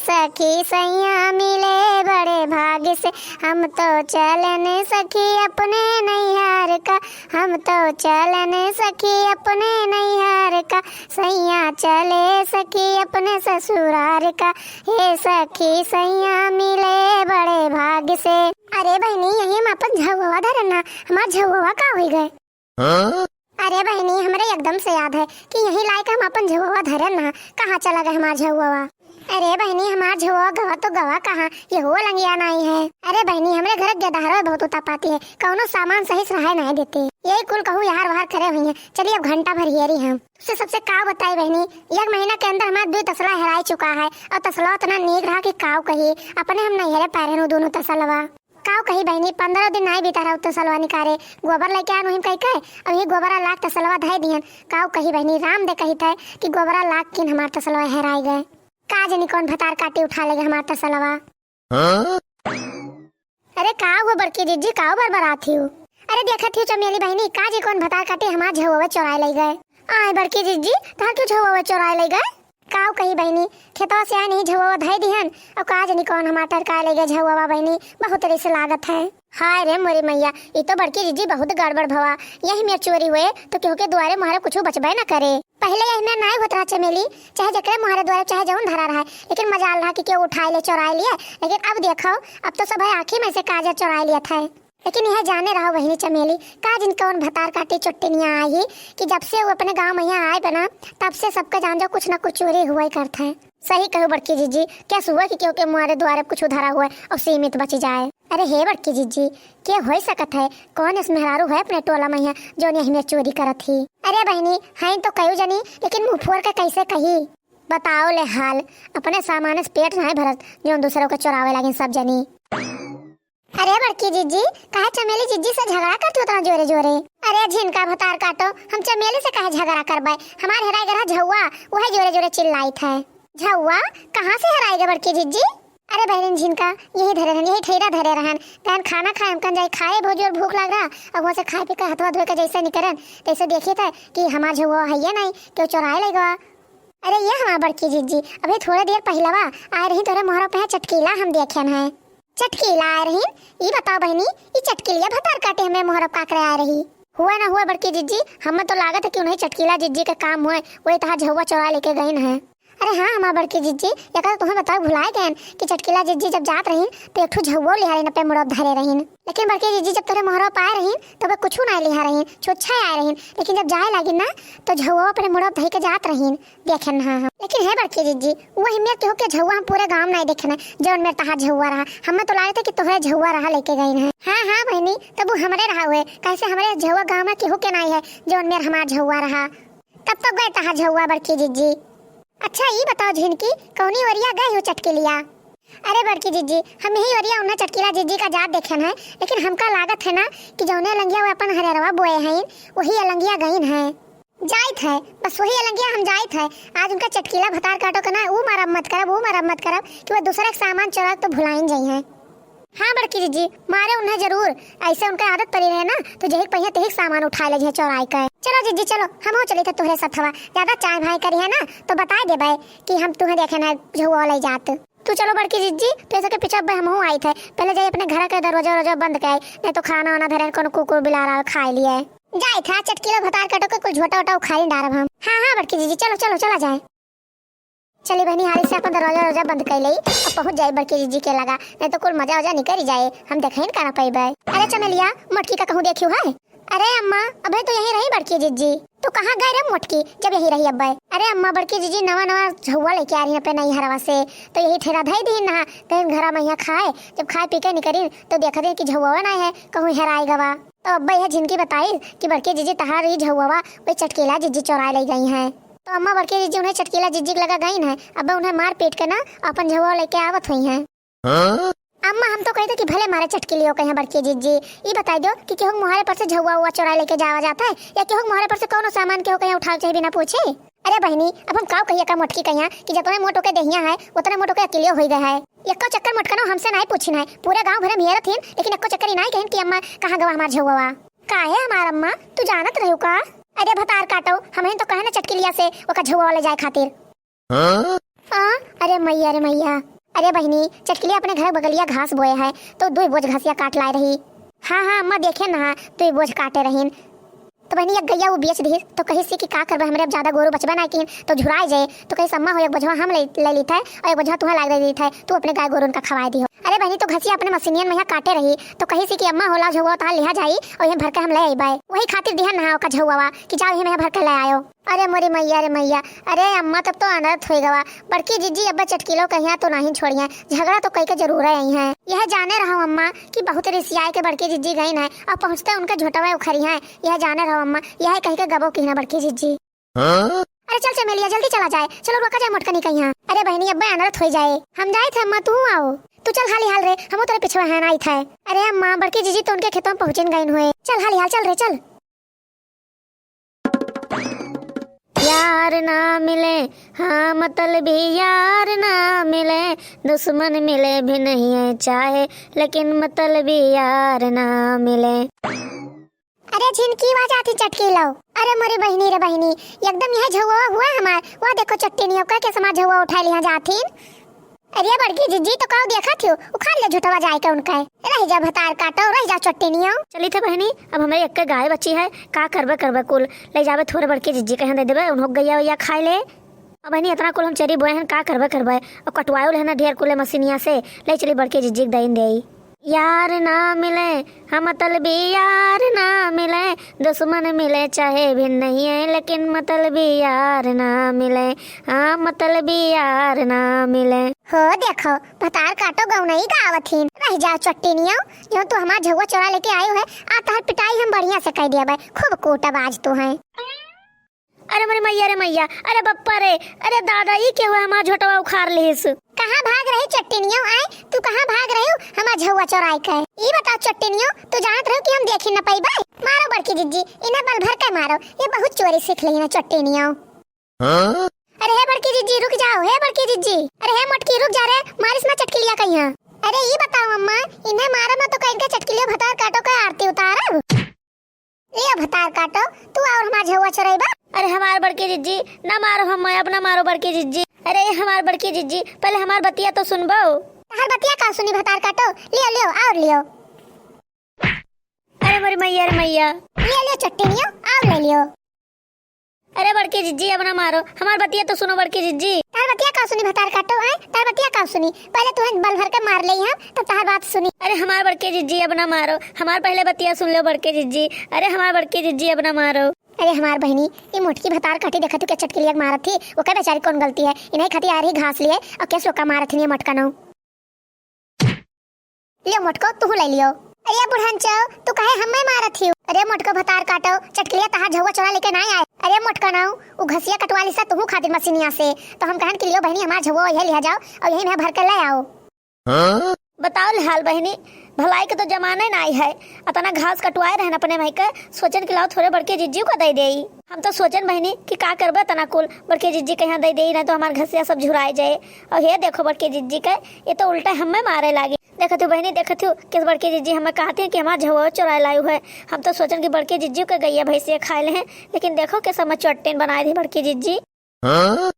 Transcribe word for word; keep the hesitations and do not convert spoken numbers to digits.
सखी सैया मिले बड़े भाग से, हम तो चलन सखी अपने नैहर का, हम तो चलन सखी अपने नैहर का, सैया चले सखी अपने ससुरार का, हे सखी सैया मिले बड़े भाग से। अरे बहिनी, यही हम अपन झउवा धरन ना, हमार झउवा का होइ गए? हाँ? अरे बहिनी, हमरे एकदम से याद है कि यही लायक हम अपन झउवा धरन ना, कहाँ चला गए हमार झउवा? अरे बहिनी, हमार झउवा गवा तो गवा कहाँ, यहू अलंगिया नाई है। अरे बहिनी, हमरे घर के गेदहरो बहुत उतापाती है, कौनो सामान सही से रहे नाई देते। यही कुल कहूँ यार वार करे हुई है। चलिए अब घंटा भर हेरी हम। से सबसे का बताई बहिनी, एक महीना के अंदर हमार दुई तसला हेराई चुका है, और तसला उतना नीक रहा कि काव कही, अपने हम नैहरे पाए रहन दोनों तसलवा। काव कही बहिनी, पन्द्रह दिन नाई बीता रहा तसलवा निकारे, गोबर लेके आन वहीं कह के, अब ये गोबरा लाग तसलवा धै दिहन। काव कही बहिनी, राम दे कही थे कि गोबरा लाग किन हमार तसलवा हेराई गए। का जनी कौन भतार काटी उठा लेगे हमार तसलवा। हाँ? अरे का हुआ बड़की जिज्जी, का बरबरात ही हो? अरे देखत ही चमेली बहिनी, का जी कौन भतार काटी हमार झउवा चोराए ले गए। आए बड़की जिज्जी, तहार क्यों झउवा चोराए ले गए? काव कही बहिनी, खेतवा से आए नहीं झउवा धई दिहन, और का जनी कौन हमार टरकाए ले गए झउवा बहिनी, बहुत रिस लागत है। हाय रे मोरी मैया, ई तो बड़की जिज्जी बहुत गड़बड़ भवा। यही मेर चोरी हुए तो केहू के दुआरे मुहारे कुछ बचबे न करे। पहले यही मेर नाई होत रहा चमेली, चाहे जकरे मुहारे दुआरे चाहे जौन धरा रहा, लेकिन मजाल रहा कि केहू उठाए ले चोराए लिए। लेकिन अब देखो, अब तो सब है आँखी में से काजर चोराए लिया था। लेकिन यह जाने रहो बहिनी चमेली, का जिन कौन भतार काटी चुट्टिनिया आई ही कि जब से वो अपने गाँव में यहाँ आए बना, तब से सबका जान जो कुछ ना कुछ चोरी हुआ ही करता है। सही कहो बड़की जिज्जी, क्या सुबह की केहू के मुहारे दुआरे कुछ धरा हुआ है और सीमित बची जाए। अरे हे बड़की जिज्जी, के होइ सकत है, कौन इस मेहरारू है अपने टोला में यहाँ जौन यही मेर चोरी करत ही? अरे बहिनी, हैं तो कयू जनी, लेकिन मुँह फोर के कैसे कही? बताओ ले हाल, अपने सामान से पेट नाई भरत, जौन दूसरों के चोरावे लागिन सब जनी। अरे बड़की जिज्जी, काहे चमेली जिज्जी से झगड़ा करती हो इतना जोरे जोरे? अरे झिनका भतार काटो, हम चमेली से काहे झगड़ा करबे? हमार हेराई गए रहा झउवा, वही जोरे जोरे चिल्लाइत है। झउवा? कहाँ से हेराई गए बड़की जिज्जी? अरे बहनिन झिनका, यही धरे रहन, यही ठेरा धरे रहन। कहन खाना खाए, हम कहन जाई खाए, बहुत जोर भूख लाग रहा। अब वहाँ से खाए पी के हथवा धोए के जैसे निकरन, तैसे देखी था कि हमार झउवा है ये नहीं, केहू चोराए ले गवा। अरे ये हमार बड़की जिज्जी, अभी थोड़े देर पहिलवा आए रही तोरे मोहरा पे चटकीला हम देखेन है। चटकीला आए रही? ई बताओ बहनी, ई चटकीलिया भतार काटे हमें मोहरा काकरे आए रही? हुआ ना हुआ बड़की जिज्जी, हमें तो लागत है कि उन्हें चटकीला जिज्जी के काम हुए, वही तहा झउवा चोरा लेके गईन है। अरे हाँ, हमार बड़की जिज्जी, एकर तुम्हें बताओ भुलाए गए कि चटकीला जिज्जी जब जात रहीन तो एक ठो झउवो लिहारे न पे मुड़ब धरे रहीन। लेकिन बड़की जिज्जी जब तोरे मोहरा पाए रहीन तो वे कुछ ना लिहा रहीन, छुच्छा आए रहीन। लेकिन जब जाए लागिन ना तो झउवो अपने मुड़ब धई के जात रहीन, देखे ना हम। लेकिन हे बड़की जिज्जी, वही मेर केहू के झउवा हम पूरे गाँव में नहीं देखे ना, जौन मेर तहार झउवा रहा। हमें तो लागत है कि तोहरे झउवा रहा लेके गईन है। हाँ हाँ बहनी, तब वो हमरे रहा हुए, कैसे हमरे झउवा गाँव में केहू के नहीं है, जौन मेर हमार झउवा रहा। तब तो गए तहार झउवा बड़की जिज्जी। अच्छा ई बताओ झिनकी, कौनी ओरिया गए हो चटकीलिया? अरे बड़की जिज्जी, हम यही ओरिया उन्हें चटकीला जिज्जी का जात देखेन है, लेकिन हमका लागत है ना कि जौने अलंगिया वो अपन हरेरवा बोए हैं, वही अलंगिया गईन है। जाइत है, बस वही अलंगिया हम जाइत है। आज उनका चटकीला भतार काटो के ना, ऊ मरम्मत करब, ऊ मरम्मत करब कि वो दूसरा के सामान चोरा तो भुलाइन जाई हैं। हाँ बड़की जिज्जी, मारे उन्हें जरूर, ऐसे उनका आदत पड़ी रहे ना, तो जहिक पहिया तेहिक सामान उठा ले जे चोराई के। चलो जिज्जी चलो, हम हो चली थे तोहरे साथवा, ज्यादा चाय भाई करी है ना, तो बताए देबे कि हम तुम्हें देखे ना झुआ ले जात। तू चलो बड़की जिज्जी, तो ऐसे के पीछे अब हम हो आई थे, पहले जाई अपने घर के दरवाजा वरवाजा बंद के आई, नहीं तो खाना वाना धरे कोनो कुकुर बिलार आवे खाए लिए। जाई था चटकीला भतार काटो के कुल झोटा वोटा उखाड़ी डारब हम। हाँ हाँ बड़की जिज्जी, चलो चलो चला जाए। चली बहनी, हाली से अपन दरवाजा वरवाजा बंद कर लई, अब पहुँच जाए बड़की जिज्जी के लगा, नहीं तो कुल मजा वजा निकल जाए, हम देखे ही ना पइबे। अरे चमेलिया, मोटकी का कहूँ देखियो है? अरे अम्मा, अबे तो यहीं रही बड़की जिज्जी। तो कहाँ गए रे मोटकी, जब यहीं रही अब्बे? अरे अम्मा, बड़की जिज्जी नवा नवा झउवा लेके आ रही अपने नई हरवा से, तो यही ठेरा धई दी ना, कहीं घरा में यहाँ खाए, जब खाए पी के निकरी तो देखा दे कि झउवा ना है, कहूँ हेराए गवा। तो अब्बे यह झिनकी बताई कि बड़की जिज्जी तहार ई झउवा वही चटकीला जिज्जी चोराए ले गई हैं। तो अम्मा बड़की जिज्जी उन्हें चटकीला जिज्जी के लगा गई हैं, अब्बे उन्हें मार पीट के ना अपन झउवा लेके आवत हुई हैं। हाँ? अम्मा हम तो कही थे कि भले मारे चटकीलियो कहीं बड़की जिज्जी, ई बताई दो कि केहू के मोहरे पर से झउवा उवा चोराए लेके जावा जाता है या केहू के मोहरे पर से कोनो सामान केहू कहीं उठावे चाहे बिना पूछे? अरे बहनी, अब हम काव कहिए का मोटकी कहिया कि जतने मोट ओके देहिया है, उतने मोट ओके अकिलियो होई गए है। एक्को चक्कर मोटकनो हमसे नाई पूछिन है, पूरे गांव भरे में हेरत हिन, लेकिन एक्को चक्कर ई नाई कहिन कि अम्मा कहाँ गवा हमार झउवा। काहे हमार अम्मा, तू जानत रहू का? अरे भतार काटो, हमहिन तो कहे ना चटकीलिया से ओका झउवा ले जाए खातिर। हाँ? आ, अरे मैया रे मैया। अरे बहिनी, चटकिलिया अपने घर बगलिया घास बोए है, तो दुई बोझ घसिया काट लाए रही। हाँ, हाँ, अम्मा देखे ना, दुई बोझ काटे रहीन। तो बहिनी, एक गइया वो बेच दिहिस, तो कहिस कि का करबे, हमरे अब ज्यादा गोरू बचबे ना किन, तो झुराए जाए। तो कहिस, अम्मा हो, एक बोझवा हम ले, ले लीत है, और एक बोझवा तुहाँ लाग दे दीत है, तू अपने गाय गोरू उनका खवाए दिहो। अरे बहिनी, तो घसिया अपने मशीनियन में यहाँ काटे रही, तो कहिस कि अम्मा हो, लाओ झउवा तहार लिहा जाई, और यहीं भर के हम ले अइबे। वही खातिर दिहन नहा ओका झउवा, कि जाओ यहीं में भर के ले आयो। अरे मोरी मैया रे मैया, अरे अम्मा तब तो अनर्थ होइ गवा। बड़की जिज्जी अब्बे चटकिलो कहिया तो नाहीं छोड़िया, झगड़ा तो कई के जरूर आई हैं। यह जाने रहो अम्मा कि बहुत रिसियाए के बड़की जिज्जी गईन है, और पहुँचते उनके झोटवे उखरी हैं। यह जाने रहो अम्मा, यह कह के गबो की ना बड़की जिज्जी। हाँ? अरे चल चमेलिया, जल्दी चला जाए, चलो रोका जाए मोटकनी कहिया। अरे बहिनी, अब्बे अनर्थ होइ जाए, हम जाइत है अम्मा, तू आओ। तू चल हाली हाल रे, हमो तोरे पिछवा है ना आइत है। अरे अम्मा, बड़की जिज्जी तो उनके खेतों में पहुँचिन गईन हुए। चल हाली हाल, चल रे, चल। यार ना मिले, हाँ मतलबी यार ना मिले, दुश्मन मिले भी नहीं है चाहे, लेकिन मतलबी यार ना मिले। अरे झिनकी आवाज आती चटकिलो। अरे मोरी बहिनी रे बहिनी, एकदम यह झउवा हुआ हमार। वह देखो चट्टिनियो का कैसे हमार झउवा उठाए लिहा जाथिन। अरे बड़की जिज्जी, तो काऊ देखत हियो, उखाड़ ले झोटवा जाए के उनके। रह जा भतार काटो, रह जा चट्टिनियो। चली थे बहिनी, अब हमरे एक गाय बची है, का करबे करबे कुल, ले जाबे थोरे बड़की जिज्जी कहिया दे देबे, उन्हों गइया वइया खाए ले। अब बहिनी इतना कुल हम चरी बोए हैं, का करबे करबे, अब कटवायो लेहन ढेर कुल मशीनिया से, ले चली बड़की जिज्जी के दइन देई। यार ना मिले, हाँ मतलबी यार ना मिले, दुश्मन मिले चाहे भी नहीं है, लेकिन मतलबी यार ना मिले, हाँ मतलबी यार ना मिले। हो देखो, भतार काटो गौनई गावत हिन। रह जाओ चट्टिनियो, जो तू हमार झउवा चोरा लेके आयो है, आ तहर पिटाई हम बढ़िया से कइ देबे, खूब कूटब आज तू है। अरे मोरी मैया रे मैया, अरे बप्पा रे, अरे दादा, ई के हुआ हमार झोटवा उखाड़ लिहिस। कहाँ भाग रही चट्टिनियो, आए? तू कहाँ भाग रही हो हमार झउवा चोराए के? ई बताओ चट्टिनियो, तू जानत रहो कि हम देखी न पइबे? मारो बड़की जिज्जी, इन्हें बल भर के मारो, ये बहुत चोरी सीख ली ना चट्टिनियो। हाँ? अरे हे बड़की जिज्जी, रुक जाओ, हे बड़की जिज्जी, अरे हे मोटकी, रुक जा रे, मारिस ना चटकिलिया कहिया। अरे ई बताओ अम्मा, इन्हें मारो ना तो कहीं के चटकिलिया भतार काटो के आरती उतारब। लियो भतार काटो, तू और हमार झउवा चोरइबा। अरे हमार बड़की जिज्जी, ना मारो हम, अब ना मारो बड़की जिज्जी। अरे हमार बड़की जिज्जी, पहले हमार बतिया तो सुनबो। तहार बतिया का सुनी भतार काटो, लियो, लियो, और लियो। अरे मोरी मैया रे मैया। लियो, लियो चट्टिनियो, और ले लियो। अरे बड़की जिज्जी, अब ना मारो, हमार बतिया तो सुनो बड़की जिज्जी। तहार बतिया का सुनी भतार काटो, आए? तहार बतिया का सुनी? पहले तुहें बल भर के मार लेई हम, तब तहार बात सुनी। अरे हमार बड़की जिज्जी, अब ना मारो, हमार पहले बतिया सुन लो बड़की जिज्जी। अरे हमार बड़की जिज्जी, अब ना मारो। अरे हमार बहिनी, ई मोटकी भतार काटी देखत हू के चटकिलिया के मारत थी, ओकर बेचारी कौन गलती है? इन्हें खाती आ रही घास लिए और कैसे ओका मारत थी ये मोटकनो। लियो मोटको, तुहू ले लियो। अरे बुढ़नचो, तू काहे हम्मे मारत हियो? अरे मोटको भतार काटो, चटकिलिया तहार झउवा चोरा लेके नाई आए। अरे मोटका नाऊ, उ घसिया कटवा लिसा तुहू खातिर मशीनिया से। तो हम कहन कि लियो बहिनी, हमार झउवा यही लिहा जाओ और यही में भर के ले आओ। हाँ? बताओ ले हाल बहिनी, भलाई के तो जमाने नाई है। अतना घास कटवाए रहन अपने माई के, सोचन कि लाओ थोरे बड़के जिज्जी को दे देई। हम तो सोचन बहिनी कि का करबे तना कुल, बड़के जिज्जी के यहाँ दे देई, नहीं तो हमार घसिया सब झुराए जाए। और हे देखो बड़के जिज्जी के, ये तो उल्टा हमें मारे लागी। देखत हूँ बहिनी, देखत हूँ किस बड़के जिज्जी हमें कहती है कि हमार झउवा चोराए लायू है। हम तो सोचन कि बड़के जिज्जी के गइया भैंसिया खाए ले हैं, लेकिन देखो किस हमें चट्टिन बनाए दी बड़के जिज्जी। हाँ?